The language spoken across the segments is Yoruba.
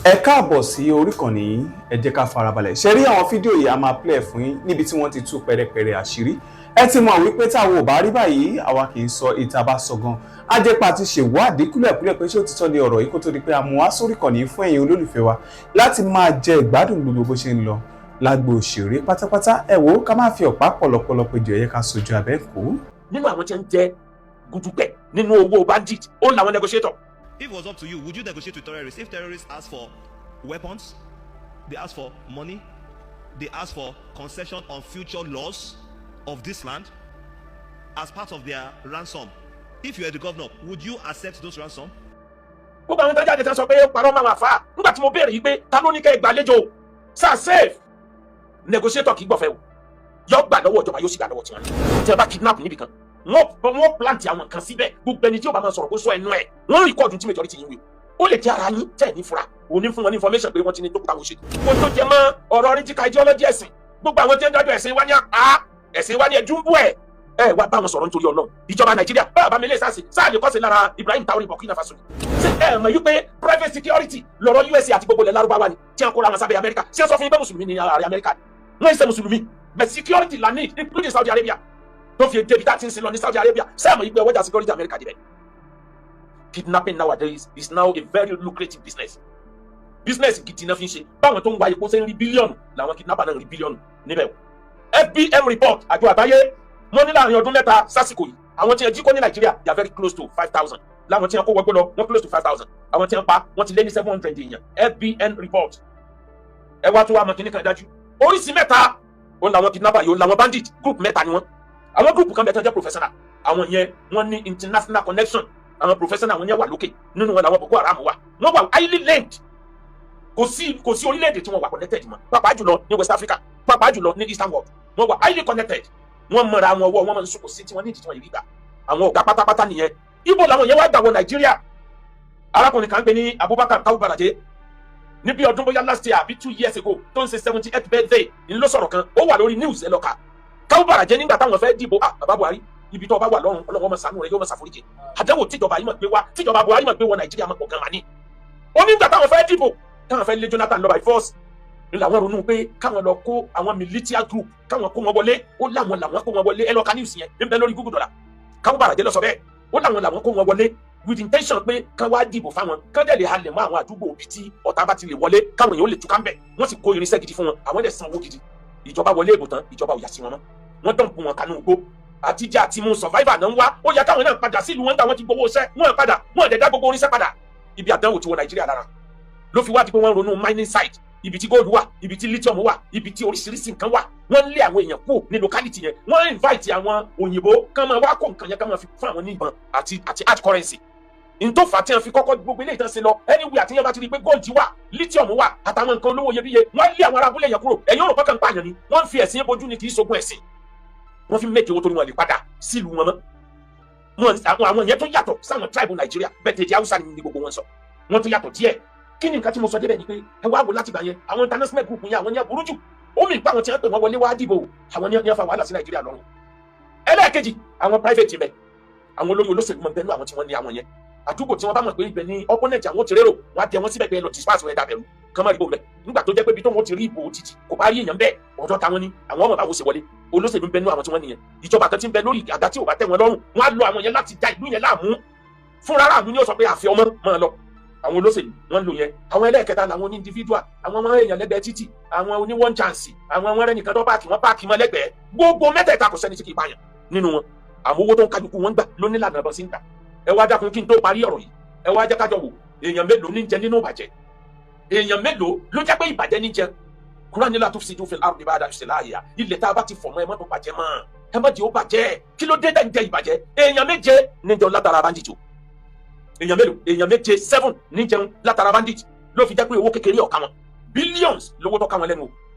Ẹ káàbọ̀ sí orí ìkànnì yìí. Ẹ jẹ́ ká farabalẹ̀ ṣe rí àwọn fídíò yìí. A máa play fún yín níbi tí wọ́n ti tú pẹ̀rẹ̀pẹ̀rẹ̀ àṣírí. Ẹ ti mọ̀ wípé táwọn ò bá rí báyìí, àwa kì í sọ ìta bá sọ gan. Ajẹ́pà ti ṣèwádìí kúlẹ̀kúlẹ̀ pé ṣé òtítọ́ ni ọ̀rọ̀ yìí, kó tó di pé a mú wá sórí ìkànnì yìí fún ẹ̀yin olólùfẹ́ wa láti máa jẹ ìgbádùn gbogbo bó ṣe ń lọ lágbo òṣèré pátápátá. Ẹ wò ó, ká má fi ọ̀pá pọ̀lọpọ̀lọ péjọ, ẹ̀yẹ ká sojú abẹ́ kó. Nínú àwọn tí ń jẹ gudugbẹ nínú owó bandit, ó làwọn negotiator. If it was up to you, would you negotiate with terrorists? If terrorists ask for weapons, they ask for money, they ask for concession on future laws of this land as part of their ransom. If you are the governor, would you accept those ransom? Gbogbo àwọn tó jáde tán sọ pé ó parọ́ máa fà á. Nígbà tí mo béèrè yìí pé ta ló ní kẹ́ ẹ gbàlejò sáà safe, negotiator kì í gbọ̀fẹ́ o. Yọ gbà lọ́wọ́ ìjọba, yóò sì gbà lọ́wọ́ tiwọn ní. Tí wọ́n bá kidnap níbì kan, wọ́n plant àwọn nǹkan síbẹ̀. Gbogbo ẹni tí ó bá máa sọ̀rọ̀, kó sọ ẹnu ẹ̀. Wọ́n record tí majority yín wí. Ó lè jẹ́ ara yín tẹ̀ ní fura òní fún wọn ní information pé wọ́n ti ní tó kúta wọ́n ṣe. Kó tó jẹ mọ́ ọ̀rọ̀ rítíkà ideology ẹ̀sìn, gbogbo àwọn tí ń dájọ́ ẹ̀sìn wá ní àpá ẹ̀sìn wá ní ẹ̀dúnbù ẹ̀. Ẹ wá bá wọn sọ̀rọ̀ nítorí Ọlọ́run. Ìjọba Nàìjíríà, bá mi lè sáàsì sáà lè kọ́sí lára Ibrahim Traoré Burkina Faso. Ṣé ẹ mọ̀ yí pé private security lọ́rọ̀ USA àti gbogbo ilẹ̀ Lárúbáwá ni tí wọ́n kóra wọn sábẹ́ Amẹ́ríkà? Ṣé wọ́n sọ fún yín pé mùsùlùmí ni ààrẹ Amẹ́ríkà ni? Wọ́n ń ṣe mùsùlùmí, but security la need, including Saudi Arabia, tó fi débi tá a ti ń sin lọ ní Saudi Arabia. Ṣé ẹ mọ̀ yí pé ọwọ́jà security Amẹ́ríkà dibẹ̀? Kidnapping nowadays is now a very lucrative business. Business gidi náà fi ń ṣe. Báwọn tó ń wa epo ṣe ń rí bílíọ̀nù làwọn kidnapper náà ń rí bílíọ̀nù níbẹ̀ o. FBM report, àjọ àgbáyé, wọ́n ní láàrin ọdún 3 sásìkò yìí, àwọn tí wọ́n jí kó ní Nàìjíríà, they are very close to 5,000. Láwọn tí wọ́n kó wọgbó lọ, wọ́n close to 5,000. Àwọn tí wọ́n pa, wọ́n ti lé ní 700 èèyàn. FBN report. Ẹ wá tó wá mọ kíní kan dájú. Oríṣi mẹ́ta ó làwọn kidnapper yìí, ó làwọn bandit. Group mẹ́ta ni wọ́n. Àwọn group kan bẹ̀ tán jẹ́ professional. Àwọn yẹn, wọ́n ní international connection. Àwọn professional, àwọn yẹn wà lókè. Nínú wọn làwọn Boko Haram wà. Wọ́n wà highly linked. Kò sí orílẹ̀-èdè tí wọ́n wà connected mọ́, pàápàá jùlọ ní West Africa, pàápàá jùlọ ní Eastern world. Wọ́n wà highly connected. Wọ́n mọ̀ra àwọn ọwọ́ wọn máa ń sún. Kò sí tí wọ́n ní ìdí tí wọ́n yìí gbà. Àwọn ọ̀gá pátápátá nìyẹn. Ibo làwọn yẹn wá gbà wọ Nàìjíríà? Arákùnrin kan ń pè ní Abubakar Kawu Baraje, ní bí ọdún bóyá last year àbí 2 years ago, tó ń ṣe 78th birthday, ń lọ sọ̀rọ̀ kan. Ó wà lórí news, ẹ lọ kà. Kawu Baraje, nígbà táwọn fẹ́ dìbò, ah, bàbá Buhari, ibi tó bá wà lọ́run, Ọlọ́run máa ṣàánú rẹ, yóò máa ṣàforíjì. Àdánwò tíjọba yìí máa gbé wá, tíjọba Buhari máa gbé wọ Nàìjíríà máa pọ̀ gan-an ní. Ó nígbà táwọn fẹ́ dìbò, táwọn fẹ́ lé Jonathan lọ by force, ní làwọn ronú pé káwọn lọ kó àwọn militia group, káwọn kó wọn wọlé. Ó láwọn làwọn kó wọn wọlé. Ẹ lọ ka news yẹn, ń bẹ lórí Google Dollar. Kawu Baraje lọ sọ bẹ́ẹ̀. Ó láwọn làwọn kó wọn wọlé with intention pé kán wá dìbò fáwọn, kán dẹ̀ lè halẹ̀ mọ́ àwọn àdúgbò òbí tí ọ̀tá bá ti lè wọlé, káwọn èèyàn ó lè túká ń bẹ̀. Wọ́n sì kó irinṣẹ́ gidi fún wọn, àwọn dẹ̀ san owó gidi. Ìjọba wọlé ìbò tán, ìjọba ò yà sí wọn mọ́. Wọ́n dump wọn kanú igbó. Àtijọ́ àti mu survivor náà ń wá. Ó yẹ káwọn náà padà sílùú wọn gbà. Wọ́n ti gbowó iṣẹ́ wọn padà, wọn dẹ̀ dá gbogbo irinṣẹ́ padà. Ibi àdánwò tí wọ Nàìjíríà lára ló fi wá di pé wọ́n ronú mining site, ibi tí gold wà, ibi tí lithium wà, ibi tí oríṣiríṣi nǹkan wà. Wọ́n ń lé àwọn èèyàn kúrò ní locality yẹn. Wọ́n invite àwọn òyìnbó kán máa wá kó nǹkan yẹn, kán máa fi fún àwọn ní ìbọn àti hard currency. Ntòfà tí wọ́n fi kọ́kọ́ gbogbo ilé ìtàn ṣe lọ anywhere àti yẹn bá ti rí i pé gold wà, lithium wà, àtàwọn nǹkan olówó iyebíye, wọ́n lé àwọn ará abúlé yẹn kúrò. Ẹ̀yin òrò pọ́kàn pààyàn ni wọ́n ń fi ẹ̀sìn bojú ni, kì í ṣogun ẹ̀sìn. Wọ́n fi make owó torí wọn lè padà sílùú wọn mọ́ wọn. Àwọn yẹn tó yàtọ̀ sáwọn tribe Nàìjíríà bẹ́ẹ̀, tẹ̀jẹ̀ Haúsá ni gbogbo wọn sọ. Wọ́n tún yàtọ̀ díẹ̀. Kí ni nǹkan tí mo sọ débẹ̀ ni pé ẹ wá wò láti gbà yẹn, àwọn international group yẹn, àwọn yẹn burú jù. Ó mì pa àwọn tí wọ́n pè wọ́n wọlé wá dìbò, àwọn ní wọ́n fa wàhálà sí Nàìjíríà lọ́rùn. Ẹlẹ́ẹ̀kejì, àwọn private bẹ̀, àwọn olórí olóṣèlú mọ̀ bẹ́ẹ̀ ní àwọn tí wọ́n ní àwọn yẹn. Àdúgbò tí wọ́n bá mọ̀ pé ibẹ̀ ní opponent àwọn ti rérò, wọ́n á tẹ wọ́n síbẹ̀ pé ẹ lọ disperse wọn, ẹ dàbẹ̀rù kán má rí ìbò mẹ́. Nígbà tó jẹ́ pé ibi tó wọ́n ti rí ìbò títì, kò bá rí èèyàn bẹ́ẹ̀, ọ̀dọ́ táwọn ní àwọn ọmọ báwo ṣe wọlé. Olóṣèlú ń bẹ nú àwọn tí wọ́n nìyẹn. Ìjọba kan ti ń bẹ lórí àga tí ò bá tẹ́ wọn lọ́rùn, wọ́n á lo àwọn yẹn láti da ìlú yẹn láàmú. Fúnra ráàlú ni ó sọ pé àfi ọmọ máa lọ. Àwọn olóṣèlú wọ́n ń lò yẹn. Àwọn ẹlẹ́ẹ̀kẹta làwọn oní individual, àwọn ọmọ èèyàn lẹ́gbẹ̀ẹ́ títì, àwọn oní one chance, àwọn ọmọ ẹnìkan tó park, wọ́n park mọ́ lẹ́gbẹ̀ẹ́. Gbogbo mẹ́tẹ̀ẹ̀ta, kò sẹ́ni tí kì í pààyàn nínú wọn. Àwọn owó tó ń kálukú wọn gbà ló ní lànà bọ́ sí ń gbà. Ẹ wá dákun, kí n tó parí ọ̀rọ̀ yìí, ẹ wá jẹ́ kájọ wò, èèyàn mélòó ní jẹ nínú ìbàjẹ́? Èèyàn mélòó ló jẹ́ pé ìbàjẹ́ ní jẹ? Kúránì la tufsidu fil ardi ba'da islahiha. Ilẹ̀ tá a bá ti fọ̀ mọ́, ẹ má tó bàjẹ́ mọ́, ẹ má jẹ́ ó bàjẹ́. Kí ló dé dẹ́ ń jẹ ìbàjẹ́? Èèyàn 7 ní jẹun látara bandit o. Èèyàn mélòó? Èèyàn 7, seven ní jẹun látara bandit. Ló fi jẹ́ pé owó kékeré ọ̀ka wọn, billions lówó tó ká wọn lẹ́nu o.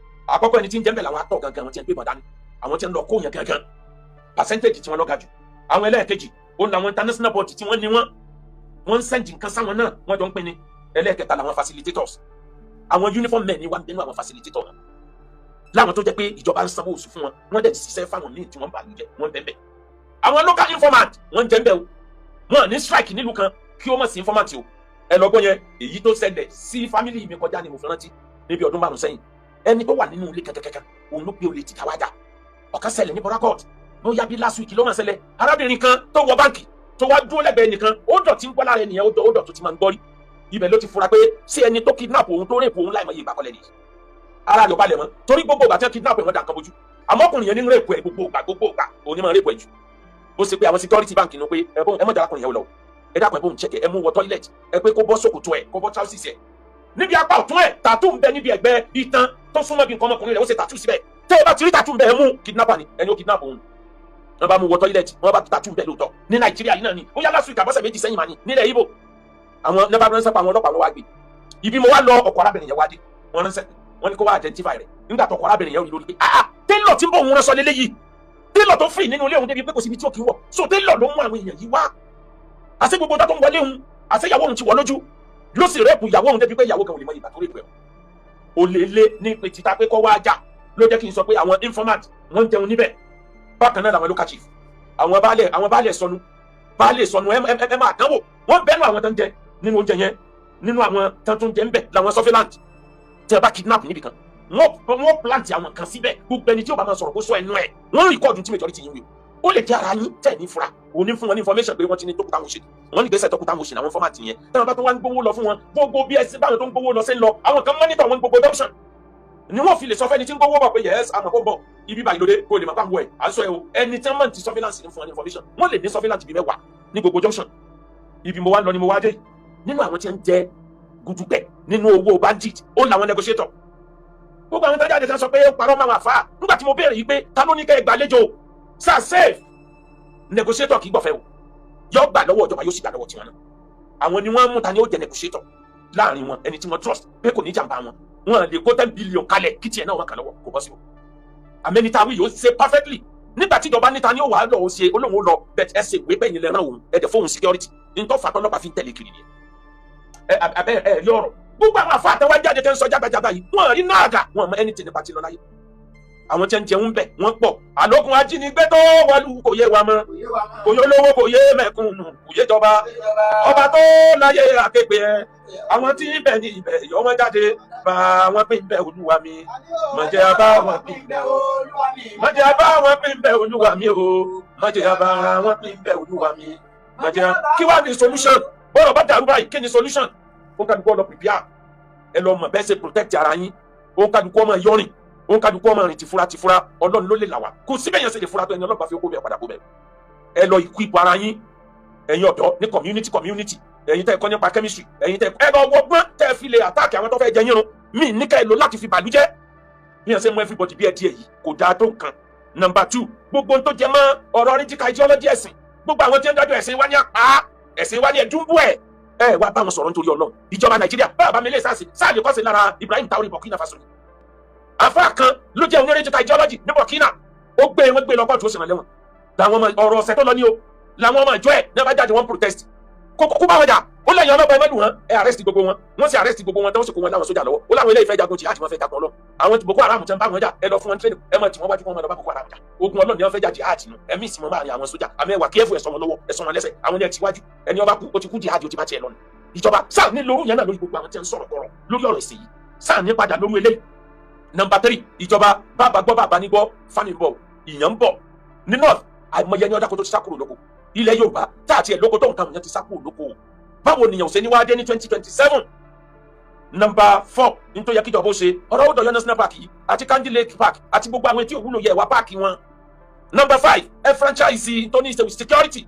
Àkọ́kọ́, ẹni tí ń jẹ́ ń bẹ̀ làwọn atọ́ gangan, àwọn tí ń gbé bọ̀ dání, àwọn tí ń lọ kó yẹn gangan, percentage tí wọ́n lọ ga jù. Àwọn ẹlẹ́ẹ̀kejì, ó làwọn international body tí wọ́n ní wọ́n ń send nǹkan sáwọn náà, wọ́n jọ ń pín ni. Ẹlẹ́ẹ̀kẹta làwọn facilitators. Àwọn uniform men ni wà nínú àwọn facilitator wọn, láwọn tó jẹ́ pé ìjọba ń sanwó oṣù fún wọn, wọ́n dẹ̀ ti ṣiṣẹ́ fáwọn míì tí wọ́n bà lù jẹ́, wọ́n bẹ́ẹ̀ bẹ́ẹ̀. Àwọn local informant, wọ́n jẹ́ ń bẹ́ẹ̀ o. Wọ́n ní strike nílùú kan kí ó mọ̀ sí informant o. Ẹ lọ́gbọ́n yẹn, èyí tó ṣẹlẹ̀ sí family mi kọjá ni mo fi rántí níbi ọdún 5 sẹ́yìn. Ẹni tó wà nínú ilé kẹ̀kẹ́kẹ́kẹ́, òun ló gbé olè tìta wájà. Ọ̀kan ṣẹlẹ̀ ní Port Harcourt, bóyá bí last week ló máa ṣẹlẹ̀. Arábìnrin kan tó wọ báǹkì, tó wá dúró lẹ́gbẹ̀ẹ́ nìkan, ó dọ̀ tí ń gbọ́ lára ẹnìyẹn, ó dọ̀ tó ti máa ń gbọ́ rí. Ibẹ̀ ló ti fura pé sí ẹni tó kidnap òun, tó rape òun láìmọye ìgbà kọlẹ̀ nìyí. Ara rẹ̀ ò balẹ̀ mọ́, torí gbogbo ìgbà tí wọ́n kidnap ẹ̀, wọ́n dà nǹkan bójú. Àmọ́ ọkùnrin yẹn ní rape ẹ̀ gbogbo ìgbà, gbogbo ìgbà òun ní máa rape ẹ̀ jù. Ó ṣe pé àwọn security bank nù pé ẹ bóun, ẹ mọ̀ járakùnrin yẹn lọ, ẹ dákun, ẹ bóun check, ẹ mú wọ toilet, ẹ pé kó bọ́ ṣòkòtò ẹ, kó bọ́ trousers ẹ. Níbi apá ọ̀tún ẹ̀, tattoo ń bẹ níbi ẹ̀gbẹ́ itan tó súnmọ́ bí nǹkan ọmọkùnrin rẹ̀. Ó ṣe tattoo síbẹ̀. Tẹ́ ẹ bá ti rí tattoo ń bẹ, ẹ mú, kidnapper ni ẹni ó kidnap òun. Wọ́n bá mú wọ toilet, wọ́n bá tattoo ń bẹ lóòótọ́. Ní Nàìjíríà yìí náà ni ó yá last week, àbọ̀sẹ̀ 2 sẹ́yìn mà ní nílẹ̀ Ìgbò. Àwọn nẹ́bà ránṣẹ́ pa àwọn ọlọ́pàá, wọn wá gbé. Ibi mo wá lọ, ọkọ̀ arábìnrin yẹn wá dé. Wọ́n ránṣẹ́, wọ́n ní kó wá identify rẹ̀. Nígbà tó ọkọ̀ arábìnrin yẹn rí lórí pé, ah, tailor tí ń bọ̀ òun ránṣọ lélẹ́yìí, tailor tó free nínú ilé òun débi pé kò síbi tí ó kì í wọ̀, so tailor ló mú àwọn èèyàn yìí wá. Àṣé gbogbo ọjọ́ tó ń wọlé òun, àṣé ìyàwó òun ti wọ̀ lójú, ló sì rape ìyàwó òun débi pé ìyàwó kan ò lè mọ ìgbà tó rape ẹ̀. Ò lè lé ní pé títa pé kọ́ wá já ló jẹ́ kí n sọ pé àwọn informant, wọ́n ń jẹun níbẹ̀. Bákan náà làwọn local chief, àwọn baálẹ̀, àwọn baálẹ̀ sọnù, baálẹ̀ sọnù, ẹ ẹ máa dánwò. Wọ́n bẹ́nu àwọn tó ń jẹ nínú oúnjẹ yẹn, nínú àwọn tó ń jẹ ń bẹ̀ làwọn surveillance. Tí a bá kidnap níbì kan, wọ́n plant àwọn kan síbẹ̀. Gbogbo ẹni tí ó bá máa sọ̀rọ̀, kó sọ ẹnu ẹ̀. Wọ́n record tí majority yín wí. Ó lè jẹ́ ara yín tẹ̀ ní fura òní fún wọn ní information pé wọ́n ti ní tó kúta wọn ṣe, wọ́n ní gbèsè tó kúta wọn ṣe. Àwọn informant yẹn, tí wọ́n bá tó wá ń gbowó lọ fún wọn, gbogbo bí ẹsẹ̀ báwọn tó ń gbowó lọ sí ń lọ, àwọn kan monitor wọn gbogbo junction ni wọ́n fi lè sọ fẹ́ni tí ń gbowó bọ̀ pé yes, àmọ́ kó bọ̀ ibi báyìí lóde, kó lè máa bá wọ ẹ̀ à ń sọ ẹ o. Ẹni tí wọ́n mọ̀ ti surveillance ní fún wọn ní information. Wọ́n lè ní surveillance bíi 10 ní gbogbo junction. Ibi mo wá ń lọ ni mo wá dé. Nínú àwọn tí ń jẹ gudugbẹ nínú owó bandit, ó làwọn negotiator. Gbogbo àwọn tó jáde tán sọ pé ó parọ́ máa wà fà á, nígbà tí mo béèrè yìí pé ta ló ní kẹ́ ẹ gbàlejò, sir, safe negotiator kì í gbọ̀fẹ́ o. Yóò gbà lọ́wọ́ ìjọba, yóò sì gbà lọ́wọ́ tiwọn náà. Àwọn ni wọ́n mú. Ta ni ó jẹ negotiator láàrin wọn? Ẹni tí wọ́n trust pé kò ní jàǹbá wọn. Wọn lè kó 10 billion kalẹ̀ kí tiẹ̀ náà wọn kà lọ́wọ́, kò bọ́ sí o. Àmẹ́ni tá a wí yóò ṣe perfectly. Nígbà tí ìjọba níta ni ó wàá lọ, ó ṣe olóhùn ó lọ bẹ́ẹ̀, ẹ ṣe ìwé bẹ́ẹ̀ ni lẹ́ràn òun, ẹ dẹ̀ fóun security ní tó fà tọ́lọ́pàá fi ń tẹ̀lé kiri nìyẹn. Ẹ abẹ́ ẹ rí ọ̀rọ̀ gbogbo àwọn àfa àtẹwájú jáde tẹ́ ń sọ jágbajàgba yìí, wọn rí náàgà, wọn mọ ẹni tí nípa ti lọ láyé. Àwọn tí ń jẹun bẹ̀ wọ́n pọ̀. Àlókun ajínigbé tó wọlú kò yé wa mọ́, kò yé olówó, kò yé mẹ̀kúnnù, kò yé jọba. Ọba tó láyé àkégbè ẹ, àwọn tí ń bẹ ní ibẹ̀ yọ wọ́n jáde, bá wọn pín bẹ, Olúwa mi. Mọ̀jẹ̀ bá wọn pín bẹ, mọ̀jẹ̀ bá wọn pín bẹ, Olúwa mi o. Mọ̀jẹ̀ bá wọn pín bẹ, Olúwa mi. Mọ̀jẹ̀. Kí wàá ní solution? Bọ́rọ̀ bá dàrú báyìí, kí ni solution? Ó kálukú lọ prepare, ẹ lọ mọ̀ bẹ́ẹ̀ ṣe protect ara yín. Ó kálukú ọmọ yọrìn, ó kálukú ọmọ rìn tìfura tìfura. Ọlọ́run ló lè là wá. Kò síbẹ̀ yẹn ṣe lè fura tó, ẹni Ọlọ́run bá fi kó bẹ́ẹ̀ padà kó bẹ́ẹ̀. Ẹ lọ equip ara yín, ẹ̀yin ọ̀dọ́ ní community community, ẹ̀yin tẹ́ ẹ kọ́ nípa chemistry, ẹ̀yin tẹ́ ẹ lọ wọgbọ́n tẹ́ ẹ fi lè attack àwọn tó fẹ́ jẹ yín run mí ní ká ẹ lò láti fi bàlújẹ́ bí yẹn ṣe mú everybody bí ẹ díẹ̀ yìí, kò dáa tó nǹkan. Number two, gbogbo ohun tó jẹ mọ́ ọ̀rọ̀ radical ideology ẹ̀sìn, gbogbo àwọn tí ń dájọ́ ẹ̀sìn wá ní apá ẹ̀sìn wá ní ẹ̀dúnbù, ẹ̀ ẹ wá bá wọn sọ̀rọ̀ nítorí Ọlọ́run. Ìjọba Nàìjíríà, bá mi lè sáàsì sáàlì kọ́sì lára Ibrahim Traoré Burkina Faso ni. Àfa kan ló jẹ́ oní radical ideology ní Burkina, ó gbé wọn gbé lọ kóòtù, ó sì rán lẹ́wọ̀n. Làwọn ọmọ ọ̀rọ̀ ọ̀sẹ̀ tó lọ ní o, làwọn ọmọ ìjọ ẹ̀ ní wọ́n bá jáde, wọ́n protest, kó kó bá wọn jà. Ó lẹ́yìn ọlọ́pàá, ẹ mẹ́lù wọn, ẹ arrest gbogbo wọn. Wọ́n sì arrest gbogbo wọn, tí wọ́n sì kó wọn láwọn sójà lọ́wọ́. Ó láwọn eléyìí fẹ́ jagun jihad, wọ́n fẹ́ jagun ọlọ́. Àwọn tí Boko Haram tẹ́ ń bá wọn jà, ẹ lọ fún wọn training, ẹ mọ̀ tí wọ́n wájú fún wọn lọ bá Boko Haram jà. Ogun Ọlọ́run ni wọ́n fẹ́ jà, jihad nù. Ẹ̀mí ìsìn wọn máa rin àwọn sójà, àmọ́ ẹ wà kí ẹ̀fọ́, ẹ̀sọ́ wọn lọ́wọ́, ẹ̀sọ́ wọn lẹ́sẹ̀. Àwọn ní ẹ ti wájú, ẹni ọba kú, ó ti kú jihad, ó ti bá tiẹ̀ lọ nù. Ìjọba sáà ní lóru yẹn náà lórí gbogbo àwọn tí ń sọ̀rọ̀ kọ̀rọ̀ lórí ọ̀rọ̀ ìsìn yìí, sáà ní padà lórí eléyìí. Number three, ìjọba, bàbá gbọ́, bàbá ní gbọ́, famine bọ̀, ìyàn ń bọ̀ ní north. Àìmọye ẹni ọ̀dà kó tó ti sá kúrò lóko. Ilẹ̀ Yorùbá tá àti ẹ̀ lóko tó nǹkan yẹn ti sá kúrò lóko, báwo nìyẹn ò ṣe ní wá dé ní 2027? Number four, nítorí yẹ kíjọba ó ṣe ọ̀rọ̀ Old Ọ̀yọ́ National Park yìí àti Kainji Lake Park àti gbogbo àwọn etí òwúlò yẹ wá páàkì wọn. Number five, ẹ franchise tó ní í ṣe with security.